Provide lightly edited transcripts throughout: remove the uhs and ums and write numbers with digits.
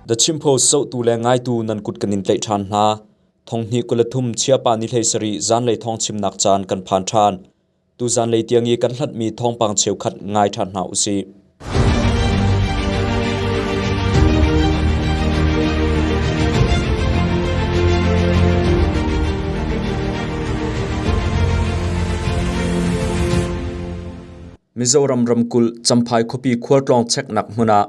The Chin Post zohtu le ngaitu nan kut kan in tlaih ṭhan hna. Thonghnih 23 Chiapa ni 17 zanlei thawngchimnak caan kan phan ṭhan. Tu zanlei tiang i kan hlatmi thawngpang cheukhat ngai ṭhan hna usih. Mizoram ramkulh Champhai khuapi khualtlawng cheknak hmun ah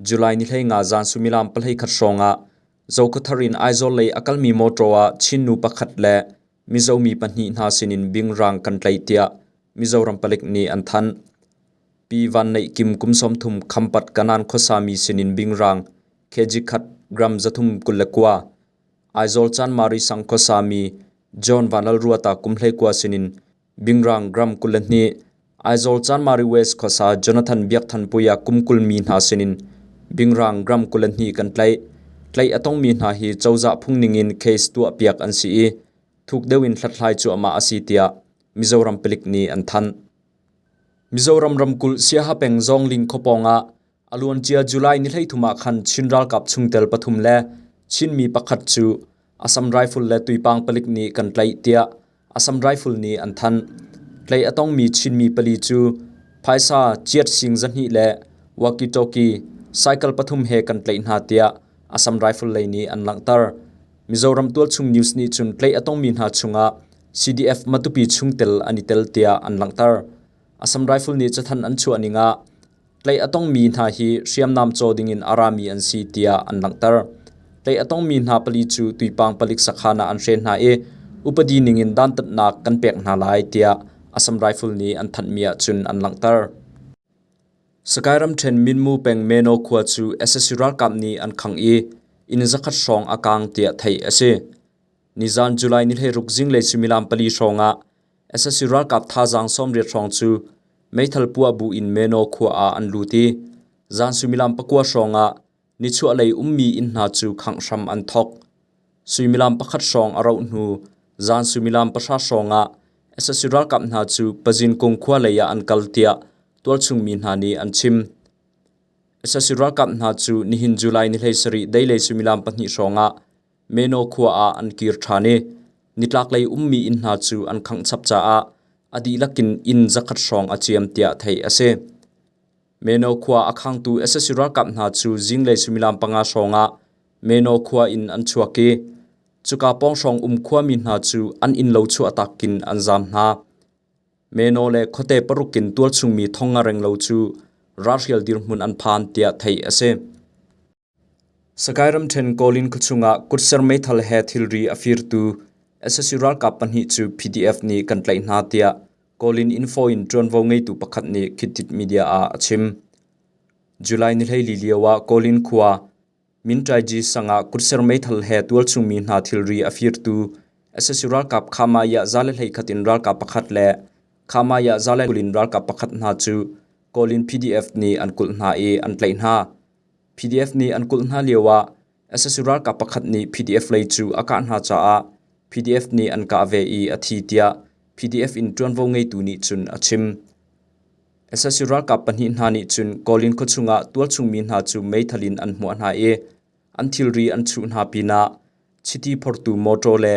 July ni 15 zan suimilam 13 hrawng ah Zokhawthar in Aizawl lei a kalmi mawṭaw ah Chin nu pakhat le Mizo mi pahnih hna sinin bingrang kan tlaih tiah Mizoram palik nih an thanh. Pi Van Neih Kim kum 30 Khampat Kanan khuasa mi sinin bingrang kg khat gram 329, Aizawl Chanmari sang khuasa mi John Vanlalruata kum 19 sinin bingrang gram 22, Aizawl Chanmari West khuasa Jonathan Biakthanpuia kum 20 mi hna sinin bingrang gram 22 kan tlaih. Tlaih a tongmi hna hi cozah phung ningin case tuahpiak an si i thuk deuh in hlathlai cuahmah a si tiah Mizoram palik nih an thanh. Mizoram ramkulh Siaha peng Zawngling khuapawng ah a luancia July ni 13 ah khan Chin ralkap chungtel pathum le Chinmi pakhat cu Assam Rifle le Tuipang palik nih kan tlaih tiah Assam Rifle nih an thanh. Tlaih a tongmi Chinmi pali cu phaisa ciat sing 200 le walkie-talkie cycle pathum he kan tlaih hna tiah Assam Rifle lei nih an langhter. Mizoram tualchung news nih cun tlaih a tongmi hna chungah CDF Matupi chungtel an i tel tiah an langhter. Assam Rifle nih cathanh an chuah ning ah tlaih a tongmi hna hi hriamnam caw dingin a rami an si tiah an langhter. Tlaih a tongmi hna pali cu Tuipang palik sakhan ah an hren hna i upadi ningin dantatnak kan pek hna lai tiah Assam Rifle nih an thanhmi ahcun an langhter. Sagaing ramṭhen Minmu peng Meno khua cu sac ralkap nih an khangh i inn zakhat hrawng a kaang tiah theih a si. Nizan July ni 16 zinglei suimilam pali hrawng ah sac ralkap thazaang 80 hrawng cu meithal puah bu in Meno khua ah an lut i zan suimilam pakua hrawng ah nichuahlei ummi inn hna cu khangh hram an thawk. Suimilam pakhat hrawng a rauh hnu zan suimilam pahra hrawng ah sac ralkap hna cu Pazinkung khua lei ah an kal tiah tualchung mi hna nih an chim. Sac ralkap hna cu nihin July ni 17 deilei suimilam pahnih hrawng ah Meno khua ah an kir ṭhan i nitlaklei ummi inn hna cu an khangh chap caah a dihlak in inn zakhat hrawng a ciam tiah theih a si. Meno khua a khangtu sac ralkap hna cu zinglei suimilam panga hrawngah Meno khua in an chuak i cuka pawng hrawng um khuami hna cu an innlo chuahtak in an zaam hna. Meno le khuate paruk in tualchungmi thong nga renglo cu ralhrial dirhmun an phan tiah theih a si. Sagaing ramṭhen Kawlin khuachung ah kutser meithal he thilri a firtu sac ralkap pahnih cu PDF nih kan tlaih hna tiah Kawlin Info in ṭuanvo ngeitu pakhat nih Khit Thit Media ah a chim. July ni 14 lio ah Kawlin khua Minṭaiji sang ah kutser meithal he tualchungmi hna thilri a firtu sac ralkap Khamaya 121 in ralkap pakhat le Khamaya 120 in ralkap pakhat hna cu Kawlin PDF nih an kulh hna i an tlaih hna. PDF nih an kulh hna lioah sac ralkap pakhat nih PDF lei cu a kah hna caah PDF nih an kah ve i a thi tiah PDF in ṭuanvo ngeitu nih cun a chim. Sac ralkap pahnih hna nih cun Kawlin khuachung ah tualchungmi hna cu meithal in an hmuah hna i an thilri an chuh hna pinah chiti phortu mawṭaw le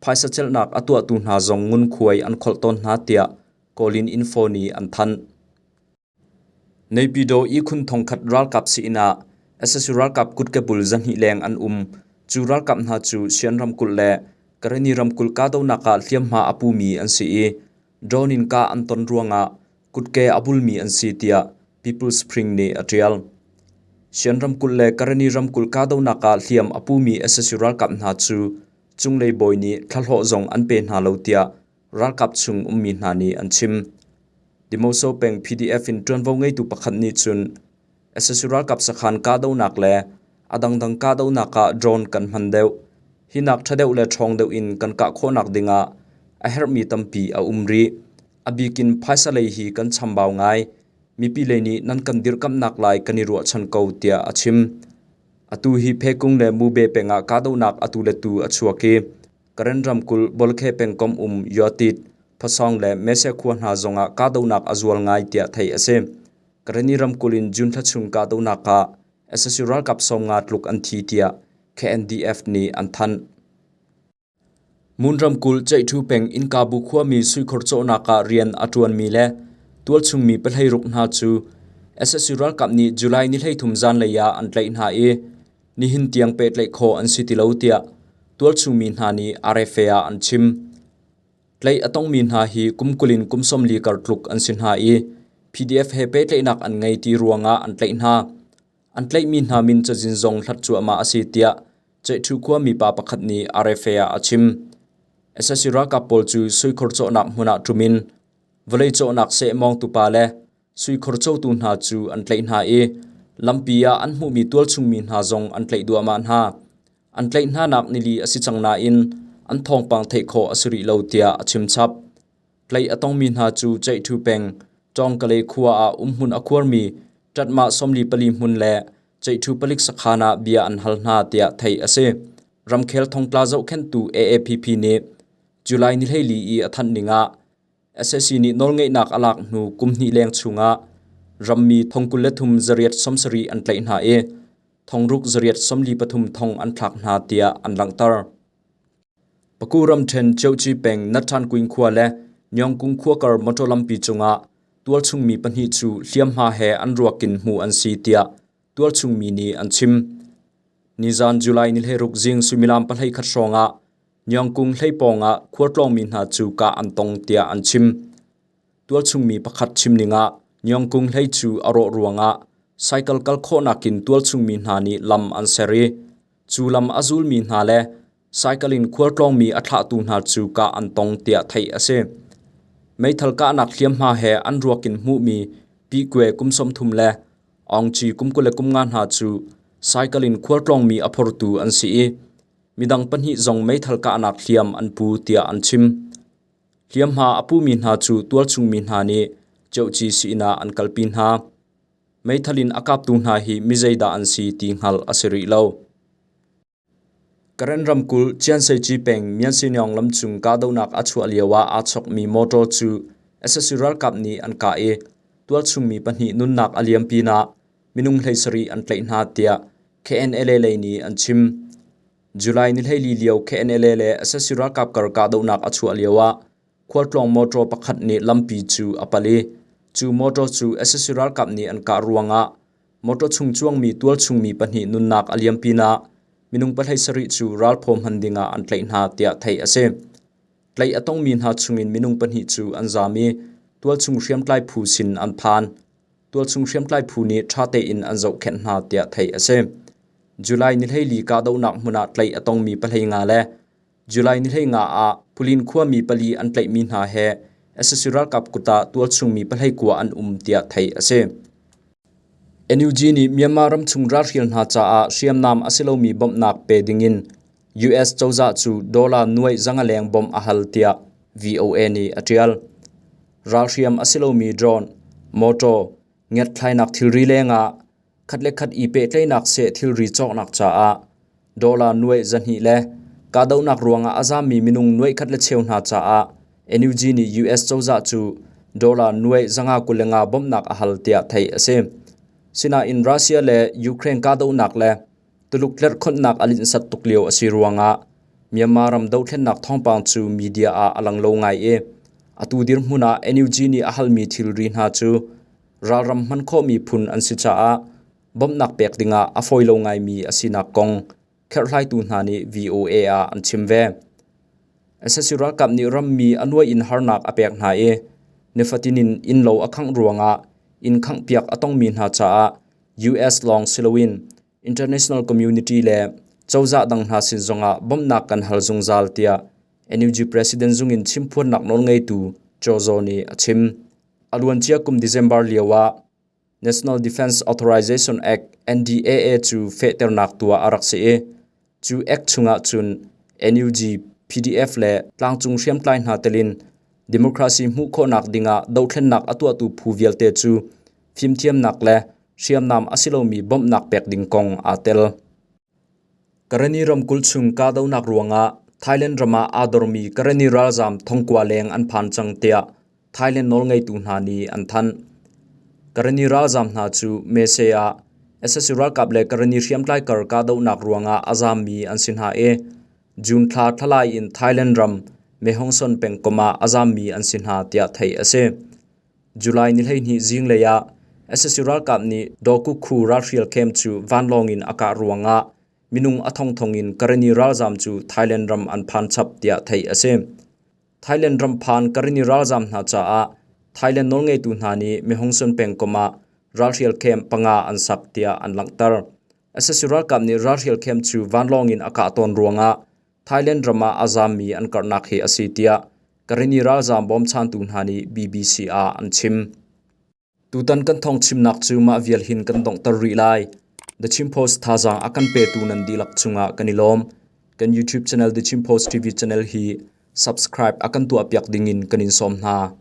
phaisa celhnak a tuahtu hna zong ngunkhuai an kholh tawn hna tiah Kawlin Info nih an thanh. Naypyidaw ihkhun thongkhat ralkap sii-inn ah sac ralkap kutke bul 200 leng an um. Cu ralkap hna cu Shan ramkulh le Karenni ramkulh kahdohnak ah hliamhma a pumi an si i drone in kah an ton ruangah kutke a bulmi an si tiah People's Spring nih a ṭial. Shan ramkulh le Karenni ramkulh kahdohnak ah hliam a pumi sac ralkap hna cu cunglei bawi nih thlahlawh zong an pe hna lo tiah ralkap chung ummi hna nih an chim. Demoso peng PDF in ṭuanvo ngeitu pakhat nih cun sac ralkap sakhan kahdohnak le a dangdang kahdohnak ah drone kan hman deuh. Hi nak ṭha deuh le ṭhawng deuh in kan kah khawhnak dingah a herhmi tampi a um rih. A bik in phaisa lei hi kan chambau ngai. Mipi lei nih nan kan dirkamhnak lai kan i ruahchan ko tiah a chim. Atu hi Phekung le Mube peng ah kahdohnak atu le tu a chuak i Karen ramkulh Bawlkhe pengkomh um Yotit, Phasawng le Mese khua hna zongah kahdohnak a zual ngai tiah theih a si. Karenni ramkulh in June thla chung kahdohnak ah Sac ralkap 50 tluk an thi tiah KNDF nih an thanh. Mun ramkulh Ceihṭhu peng Innkabu khuami suikhor cawhnak ah rian a ṭuanmi le tualchungmi 16 hna cu sac ralkap nih July ni 13 zanlei ah an tlaih hna i nihin tiang pehtlaih khawh an si ti lo tiah tualchungmi hna nih RFA ah an chim. Tlaih a tongmi hna hi kum 20 in kum 40 kar tluk an si hna i PDF he pehtlaihnak an ngei ti ruangah an tlaih hna. An tlaihmi hna min cazin zong hlat cuahmah a si tiah Ceihṭhu khuami pa pakhat nih RFA ah a chim. Sac ralkap pawl cu suikhor cawhnak hmun ah ṭum in vawlei cawhnak seh mawngtu pa le suikhor cotu hna cu an tlaih hna i lampi ah an hmuhmi tualchungmi hna zong an tlaih duahmah hna. An tlaih hnanak nili a si cang nain an thawngpang theih khawh a si rih lo tiah a chim chap. Tlaih a tongmi hna cu Ceihṭhu peng, Tawngkalay khua ah umhmun a khuarmi ṭatmah 44 hmun le Ceihṭhu palik sakhan ah bia an hal hna tiah theih a si. Ramkhel thongtla zohkhenhtu AAPP nih July ni 14 i a thanh ning ah sac nih nawlngeihnak a lak hnu kum hnih leng chungah rammi thong 23 zariat 70 an tlaih hna i thong ruk zariat 43 thong an thlak hna tiah an langhter. Paku ramṭhen Ceuci peng Nathankuin khua le Nyongkung khua kar motor lampi cungah tualchungmi pahnih cu hliamhma he an ruak in hmuh an si tiah tualchungmi nih an chim. Nizan July ni 16 zing suimilam 11 hrawngah Nyongkung hlei pawngah khualtlawngmi hna cu kah an tong tiah an chim. Tualchungmi pakhat chim ningah Nyongkung hlei cu a rawh ruangah cycle kal khawhnak in tualchungmi hna nih lam an ser i cu lam a zulmi hna le cycle in khualtlawngmi a thlahtu hna cu kah an tong tiah theih a si. Meithal kahnak hliamhma he an ruak in hmuhmi Pikwe kum 30 le Aungci kum 25 hna cu cycle in khualtlawngmi a phortu an si i midang pahnih zong meithal kahnak hliam an pu tiah an chim. Hliamhma a pumi hna cu tualchungmi hna nih Ceuci sii-inn ah an kalpi hna. Meithal in a kaptu hna hi mizeidah an si ti hngalh a si rih lo. Karen ramkulh Cianseici peng Miansinyong lamcung kahdohnak a chuah lio ah aa chokmi motor cu sac ralkap nih an kah i tualchungmi pahnih nunnak a liam pinah minung 17 an tlaih hna tiah KNLA lei nih an chim. July ni 14 lio KNLA le sac ralkap kar kahdohnak a chuah lio ah khualtlawng motor pakhat nih lampi cu a pal i cu motor cu sac ralkap nih an kah ruangah motor chung cuangmi tualchungmi pahnih nunnak a liam pinah minung 17 cu ralphaw hman dingah an tlaih hna tiah theih a si. Tlaih a tongmi hna chungin minung pahnih cu an zaam i tualchung hriamtlai phu sin an phan. Tualchung hriamtlai phu nih ṭha tein an zohkhenh hna tiah theih a si. July ni 14 kahdohnak hmun ah tlaih a tongmi 15 le July ni 15 ah Pulin khuami pali an tlaihmi hna he sac ralkap kut ah tualchungmi 19 an um tiah theih a si. NUG nih Myanmar ramchung ralhrial hna caah hriamnam a si lomi bawmhnak pe dingin US cozah cu dollar nuai zanga leng bawmh a hal tiah VOA nih a ṭial. Ralhriam a si lomi drone, motor, ngiatthlainak thilri lengah khat le khat i pehtlaihnak seh thilri cawknak caah dollar nuai 200 le kahdohnak ruangah a zammi minung nuai khat le cheu hna caah NUG nih US cozah cu dollar nuai 525 bawmhnak a hal tiah theih a si. Sinain Russia le Ukraine kahdohnak le Tuluk tlerhkhonhnak a linhsat tuk lio a si ruangah Myanmar ram dothlennak thawngpang cu media ah a lang lo ngai i atu dirhmun ah NUG nih a halmi thilri hna cu ralram hman khawhmi phun an si caah bawmhnak pek dingah a fawi lo ngaimi a sinak kong kherhhlaitu hna nih VOA ah an chim ve. Sac ralkap nih rammi a nuai in harnak a pek hna i nifatin in innlo a khangh ruangah inn khanghpiak a tongmi hna caah US lawng si loin international community le cozah dang hna sin zongah bawmhnak kan hal zungzal tiah NUG President zung in chimphuannak nawlngeitu Kyaw Zaw nih a chim. A luancia kum December lio ah National Defense Authorization Act NDAA cu fehternak tuah a rak si i cu act chungah cun NUG, PDF le tlangcung hriamtlai hna telin democracy hmuh khawhnak dingah dohthlennak a tuahtu phu vialte cu fimthiamnak le hriamnam a si lomi bawmhnak pek ding kong aa tel. Karenni ramkulh chung kahdohnak ruangah Thailand ram ah aa dormi Karenni ralzaam thongkua leng an phan cang tiah Thailand nawlngeitu hna nih an thanh. Karenni ralzaam hna cu Mese ah Sac ralkap le Karenni hriamtlai kar kahdohnak ruangah a zaammi an si hna i June thla thlalai in Thailand ram Mehongson pengkomh ah a zaammi an si hna tiah theih a si. July ni 12 zinglei ah sac ralkap nih Dawkukhu ralhrial camp cu vanlawng in a kah ruangah minung a thongthong in Karenni ralzaam cu Thailand ram an phan chap tiah theih a si. Thailand ram phan Karenni ralzaam hna caah Thailand nawlngeitu hna nih Mehongson pengkomh ah ralhrial camp panga an sak tiah an langhter. Sac ralkap nih ralhrial camp cu vanlawng in a kah tawn ruangah Thailand ram ah a zaammi an karhnak hi a si tiah Karenni ralzaam bawmchantu hna nih BBC ah an chim. Tutan kan thawngchimnak cu mah vial hin kan donghter rih lai. The Chin Post thazaang a kan petu nan dihlak cungah kan i lawm. Kan YouTube channel The Chin Post TV channel hi subscribe a kan tuahpiak dingin kan in sawm hna.